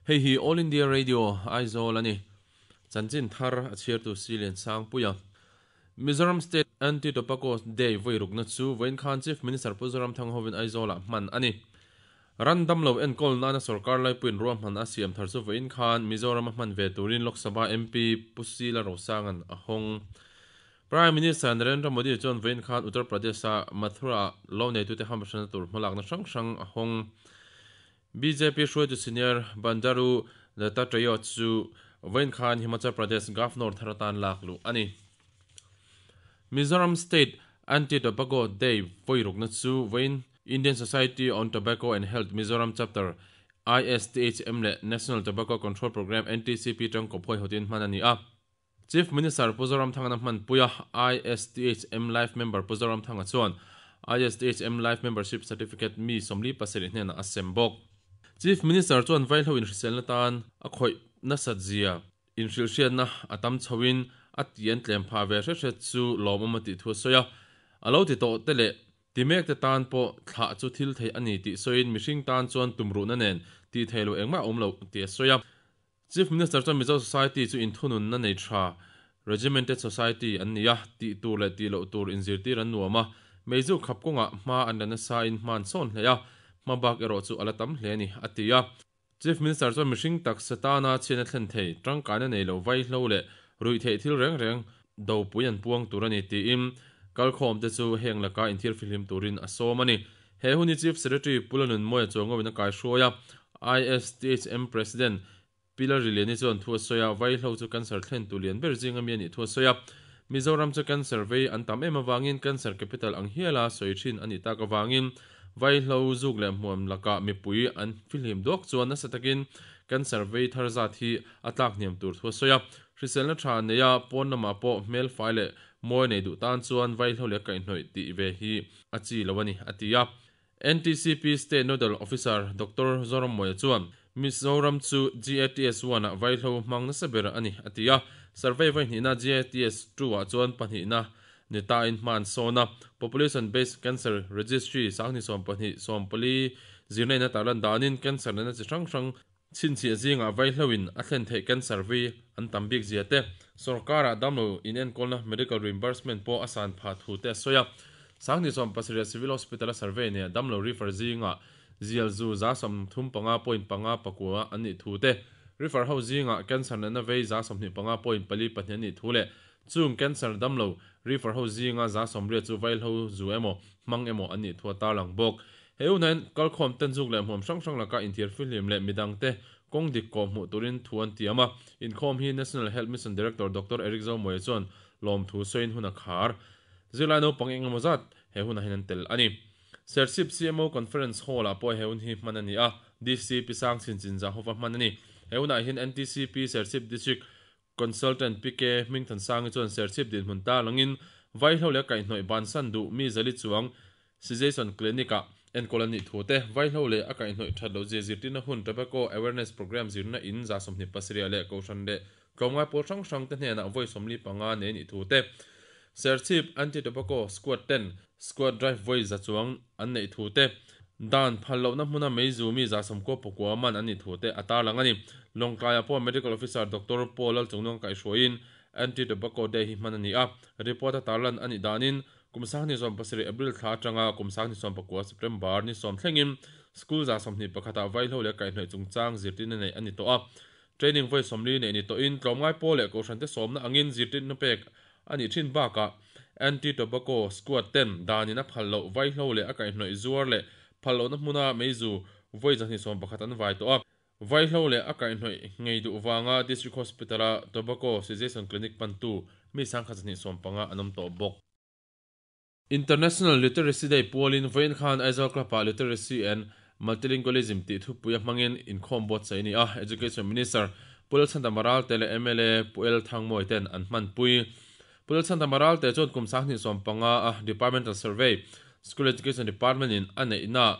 Hei hi All India Radio, Aizawl a ni. Chanchin thar a chhiartu Silian Sangpuia. Mizoram State Anti-Tobacco Day vawi rukna chu vawiin khan Chief Minister Pu Zoramthanga hovin Aizawlah hman a ni. Ran damlo enkawl nana sorkar laipuiin ruahman a siam thar chu vawiin khan Mizorama hman ve turin Lok Sabha MP Pu Sila Rosanga'n a hawng. Prime Minister Narendra Modi chuan vawiin khan Uttar Pradesh-a Mathura-ah lo neitute hamhrana tur hmalakna hrang hrang a hawng. Bjp hruaitu senior Bandaru Dattatreya chu vawiin khan Himachal Pradesh Governor thar atan lak luh a ni. Mizoram State Anti-Tobacco Day vawi rukna chu vawiin Indian Society on Tobacco and Health Mizoram Chapter, ISTHM, leh National Tobacco Control Programme, NTCP, tangkawp huaihawtin hman a ni a. Chief Minister Pu Zoramthangana hmanpui a, ISTHM Life Member Pu Zoramthanga chuan ISTHM Life Membership Certificate mi 47 hnenah a sem bawk. Chief Minister chuan vaihlo inhriselna tan a khawih nasat zia inhrilhhriatna a tam chhoin a tih an tlem phah ve hret hret chu lawmawm a tih thu a sawi a. A lo ti tawh te leh ti mek te tan pawh thlah chu thil theih a ni tih sawiin mihring tan chuan tumruhna nen tih theih loh engmah a awm lo tih a sawi a. Chief Minister chuan Mizo Society chu inthununna nei tha, regimented society, an ni a, tih tur leh tih loh tur inzirtir an nuam a, meizu khap kawngah hma an la nasain hma an sawn hle a, hma bak erawh chu a la tam hle a ni, a ti a. Chief Minister chuan mihring taksa tana chhiatna thlen thei, tangkaina nei lo vaihlo leh ruihtheih thil reng reng dopui an puang tur a ni tiin kalkhawmte chu heng laka inthiar fihlim turin a sawm a ni. He hun hi Chief Secretary Pu Lalnunmawia Chuangawin a kaihruai a, ISTHM President Pi Lalriliani chuan thu a sawi a, Vaihlo chu cancer thlentu lian ber zinga mi a nih thu a sawi a. Mizoram chu cancer vei an tam em avangin cancer capital ang hiala sawi thin a nih tak avangin Vaihlo zuk leh hmuam lakah mipui an fihlim duak chuan nasa takin cancer vei thar zat hi a tlak hniam tur thu a sawi a. Hriselna tha neia pawn lamah pawh hmel fai leh mawi nei duh tan chuan Vaihlo leh kaihhnawih tih ve hi a chi lo a ni, a ti a. NTCP State Nodal Officer Doctor Zorammawia chuan, Mizoram chu GATS one-ah vaihlo hmang nasa ber a ni, a ti a. Survey vawihnihna GATS two-ah chuan pahnihna ni tain hma an sawn a. Population Based Cancer Registry 2014 14 zirna in a tarlan danin cancer nena chi hrang hrang Chhinchhiah zingah vaihloin a thlen theih cancer vi an tam bik zia te, sorkarah damlo inenkawlna medical reimbursement pawh a san phah thu te a sawi a. 2017 Civil Hospital-a survey neia damlo refer zingah zial zu 35.5 pakua an nih thu te, refer ho zingah cancer natna vei 25.42 an nih thu leh chung cancer damlo refer ho zinga 80% chu vaihlo zu emaw hmang emaw an nih thu a tarlang bawk. He hun hian kalkhawm ten zuk leh hmuam hrang hrang laka inthiar fihlim leh midangte kawng dik kawh hmuh turin thu an tiam a. Inkhawm hi National Health Mission Director Doctor Eric Zomuaia chuan lawmthu sawiin hun a khar. Zirlai naupang eng emaw zat he hunah hian an tel a ni. Serchhip CMO Conference Hall-ah pawh he hun hi hman a ni a, DC Pi Sang Chhinchin Zahova hman a ni. He hunah hian NTCP Serchhip District Consultant PK Hmingthansangi chuan Serchhip dinhmun tarlangin Vaihlo leh kaihhnawih bansan duh mi zali chuang Cessation Clinic-ah enkawl an nih thu te, Vaihlo leh a kaihhnawih that loh zia zirtirna hun Tobacco Awareness Programme zirna in 27 leh Kohhran leh tlawmngai pawl hrang hrang te hnenah vawi 45 nei a nih thu te, Serchhip Anti-Tobacco Squad ten Squad Drive vawi za chuang an neih thu te, dan phal lohna hmuna meizu mi 99 man an nih thu te a tarlang a ni. Lawngtlaiah pawh Medical Officer Doctor Paul Lalchungnung kaihhruaiin Anti-Tobacco Day hi hman a ni a, report a tarlan a nih danin kum 2017 April thla atanga kum 2019 September ni sawm thlengin school 21 ah vaihlo leh kaihhnawih chungchang zirtirna neih a ni tawh a. Training vawi 40 neih ni tawhin tlawmngai pawl leh kohhrante sawmna angin zirtirna pek a nih thin bakah Anti-Tobacco Squad ten danin a phal loh vaihlo leh a kaihhnawih zuar leh phal lohna hmuna meizu vawi 211 an vai tawh a. Vaihlo leh a kaihhnawih ngei duh vanga District Hospital-a Tobacco Cessation Clinic pantu mi 1,215 an awm tawh bawk. International Literacy Day pualin vawiin khan Aizawl Club-ah Literacy and Multilingualism tih thupui a hmangin inkhawm buatsaih a ni a, Education Minister Pu Lalchhandama Ralte leh mla Pu El Thangmawi ten an hmanpui. Pu Lalchhandama Ralte chuan kum 2015 a Departmental Survey, School Education Department in a neihna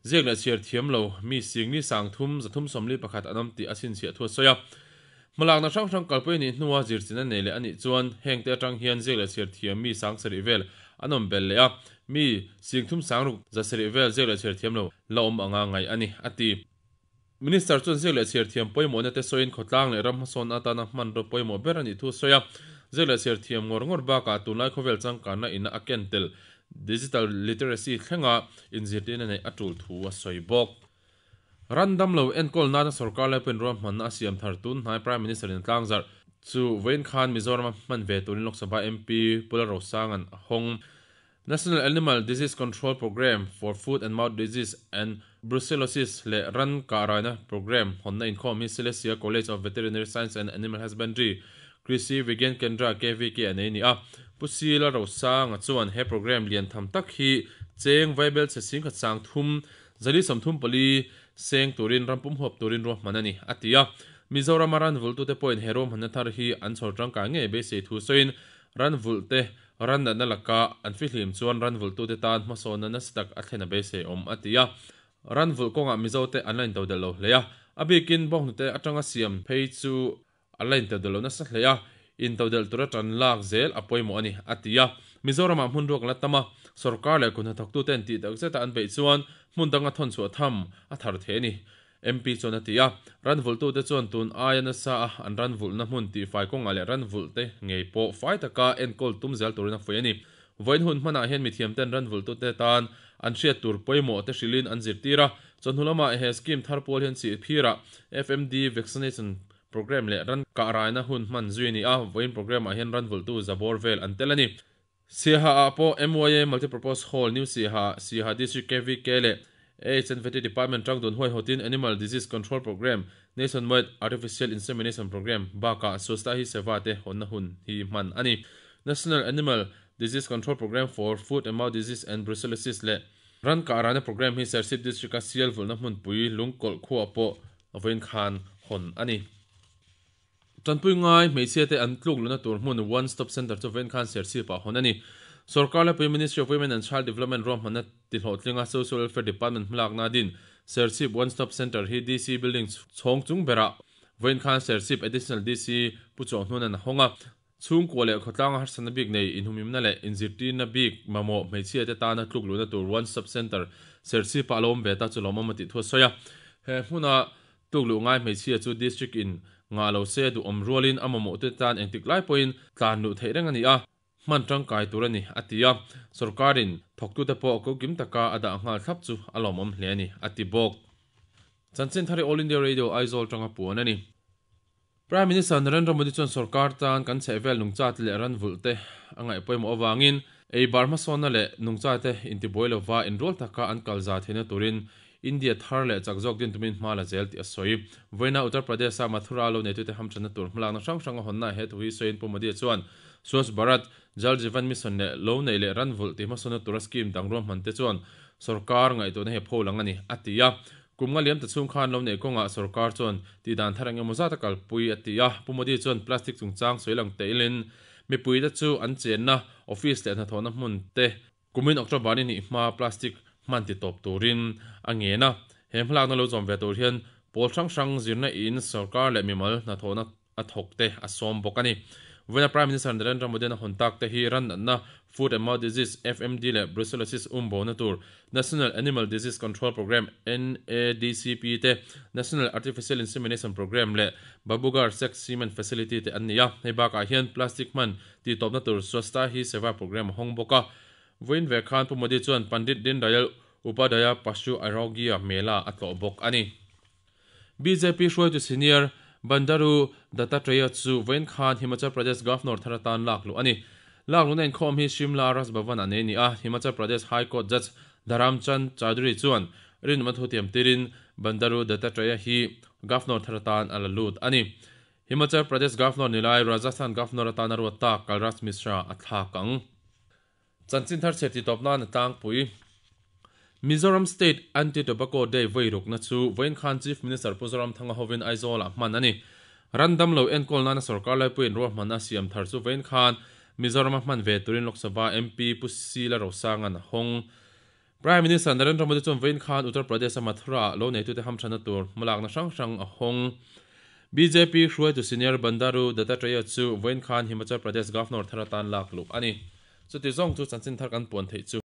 Ziak leh chhiar thiam lo mi singli 3,341 an awm tih a chhinchhiah thu a sawi a. Hmalakna hrang hrang kalpui a nih hnua zirchin a nei leh a nih chuan hengte atang hian ziak leh chhiar thiam mi 7,000 vel an awm belh leh a, mi 3,600 vel ziak leh chhiar thiam lo la awm anga ngaih a ni, a ti. Minister chuan ziak leh chhiar thiam pawimawhna te sawiin khawtlang leh ram hmasawn atana hmanraw pawimawh ber a nih thu a sawi a. Ziak leh chhiar thiam ngawr ngawr bakah tunlai khawvel changkanna ina a ken tel digital literacy thlenga inzirtirna neih a tul thu a sawi bawk. Ran damlo enkawl nana sorkar laipawhin ruahmanna a siam thar tun hnai Prime Minister in a tlangzarh chu vawiin khan Mizorama hman ve turin Lok Sabha MP Pu Lalrosanga'n a hawng. National Animal Disease Control Programme for Foot and Mouth Disease and Brucellosis leh ran kahraina programme hawnna inkhawm hi Silesia College of Veterinary Science and Animal Husbandry, Krishi Vigyan Kendra, KVK, a nei a ni a. Pu Sila Rosanga chuan he programme lian tham tak hi cheng vaibel chhe singkhat sang thum, 434 seng turin ram pum huap turin ruahman a ni, a ti a. Mizorama ran vultute pawhin he ruahmanna thar hi an chhawr tangkai ngei beisei thu sawiin ran vulhte Ran natna laka an fihlim chuan ran vulhtute tan hmasawnna nasa tak a thlen a beisei awm, a ti a. Ran vulh kawngah Mizote an la intodelh lo hle a, a bikin bawnghnute atanga siam phei chu an la intodelh lo nasa hle a, intodelh tura tan lak zel a pawimawh a ni, a ti a. Mizoramah hmun ruak la tam a, sorkar leh kut hnathawktuten tih tak zeta an beih chuan hmun danga thawn chhuah tham a thar thei a ni. MP chuan a ti a, ran vulhtute chuan tun aia nasa a an ran vulhna hmun tihfai kawngah leh ran vulhte ngei pawh fai taka enkawl tum zel turin a fuih a ni. Vawiin hun hmanah hian mithiamten ran vulhtute tan an hriat tur pawimawh te hrilhin an zirtir a, chawhnu lamah he scheme thar pawl hian chihphirah FMD vaccination programme leh ran kah raina hun hman zui a ni a, vawiin programme ah hian ran vulhtu zabawr vel an tel a ni. Siaha ah pawh MYA Multipurpose Hall, New Siaha, Siaha District KVK leh AHNVT Department tangdun huaihawtin Animal Disease Control Programme, Nationwide Artificial Insemination Programme bakah Swachhta Hi Seva te hawnna hun hi hman a ni. National Animal Disease Control Programme for Foot and Mouth Disease and Brucellosis leh ran kah rana programme hi Serchhip District-a sial vulhna hmunpui Lungkawlh khuaah pawh vawiin khan hawn a ni. Tanpui ngai hmeichhia te an tluk luna tur hmun One Stop Centre chu vawiin khan Serchhip ah hawn a ni. Sorkar lepui Ministry of Women and Child Development ruahmanna tihlawhtlinga Social Welfare Department hmalakna din Serchhip One Stop Centre hi DC Building chhawng chung berah vawiin khan Serchhip Additional DC Pu Chawhnuna'n a hawng a. Chhungkua leh khawtlanga harsatna bik nei inhumhimna leh inzirtirna bik mamawh hmeichhia te tana tluk luhna tur One Stop Centre Serchhip ah a lo awm ve ta chu lawmawm a tih thu a sawi a. He hmuna Tuk luh ngai hmeichhia chu District in ngah lo se duhawm rualin a mamawhte tan engtik lai pawhin tlan luh theih reng a ni a, hman tangkai tur a ni, a ti a. Sorkarin thawktute pawh kokim taka a dah nghal thlap chu a lawmawm hle a ni, a ti bawk. Chanchin thar hi All India Radio Aizawl tanga puan a ni. Prime Minister Narendra Modi chuan sorkar tan kan chhehvel nungchate leh ran vulhte a ngaih pawimawh avangin ei bar hmasawnna leh nungchate intibuai lova inrual taka an kal za theihna turin India thar leh chak zawk din tumin hma la zel tih a sawi. Vawiina Uttar Pradesh-a Mathura lo neitute hamthanna tur hmalakna hrang hrang a hawnnaah he thu hi sawiin Pu Modi chuan Swachh Bharat, Jal Jeevan Mission leh lo neih leh ran vulh tih hmasawnna tura scheme dang ruahman te chuan sorkar ngaihtuahna hi a pholang a ni, a ti a. Kum nga liam ta chhung khan lo neih kawngah sorkar chuan tih dan thar eng emaw zat a kalpui a ti a. Pu Modi chuan plastic chungchang sawi lang teilin mipuite chu an chenna office leh hnathawhna hmun te kumin October ni hnih hma plastic hman ti tawp turin a ngen a. He hmalakna lo zawm ve tur hian pawl hrang hrang zirna in sorkar leh mimal hnathawhna a thawk te a sawm bawk a ni. Vawiina Prime Minister Narendra Modi-a'n a hawn tak te hi ran natna, Foot and Mouth Disease, FMD, leh Brucellosis um bona tur, National Animal Disease Control Programme, NADCP, te, National Artificial Insemination Programme leh Babugarh Sex Semen Facility te an ni a. Hei bakah hian plastic hman tihtawpna tur Swachhta Hi Seva Programme a hawng bawk a. Vawiin ve khan Pu Modi chuan Pandit Deendayal Upadhyaya Pashu Arogya Mela a tlawh bawk a ni. Bjp hruaitu senior Bandaru Dattatreya chu vawiin khan Himachal Pradesh Governor thar atan lak luh a ni. Lak luhna inkhawm hi Shimla Raj Bhavan a nei ni a, Himachal Pradesh High Court Judge Dharam Chand Chaudhary chuan rinawm a thutiam tirin Bandaru Dattatreya hi Governor thar atan a la lut a ni. Himachal Pradesh Governor ni lai Rajasthan Governor atan a ruat tak Kalraj Mishra a thlak ang. Chanchin thar chhe titawp nan a tlangpui. Mizoram State Anti-Tobacco Day vawi rukna chu vawiin khan Chief Minister Pu Zoramthanga hovin Aizawl-ah hman a ni. Ran damlo enkawl nana sorkar laipuiin ruahmanna siam thar chu vawiin khan Mizorama hman ve turin Lok Sabha MP Pu Sila Rosanga'n a hawng. Prime Minister Narendra Modi chuan vawiin khan Uttar Pradesh-a Mathura-ah lo neitute hamthanna tur hmalakna hrang hrang a hawng. Bjp hruaitu senior Bandaru Dattatreya chu vawiin khan Himachal Pradesh Governor thar atan lak luh a ni. Chuti zawng chu chanchin thar kan puan theih chu.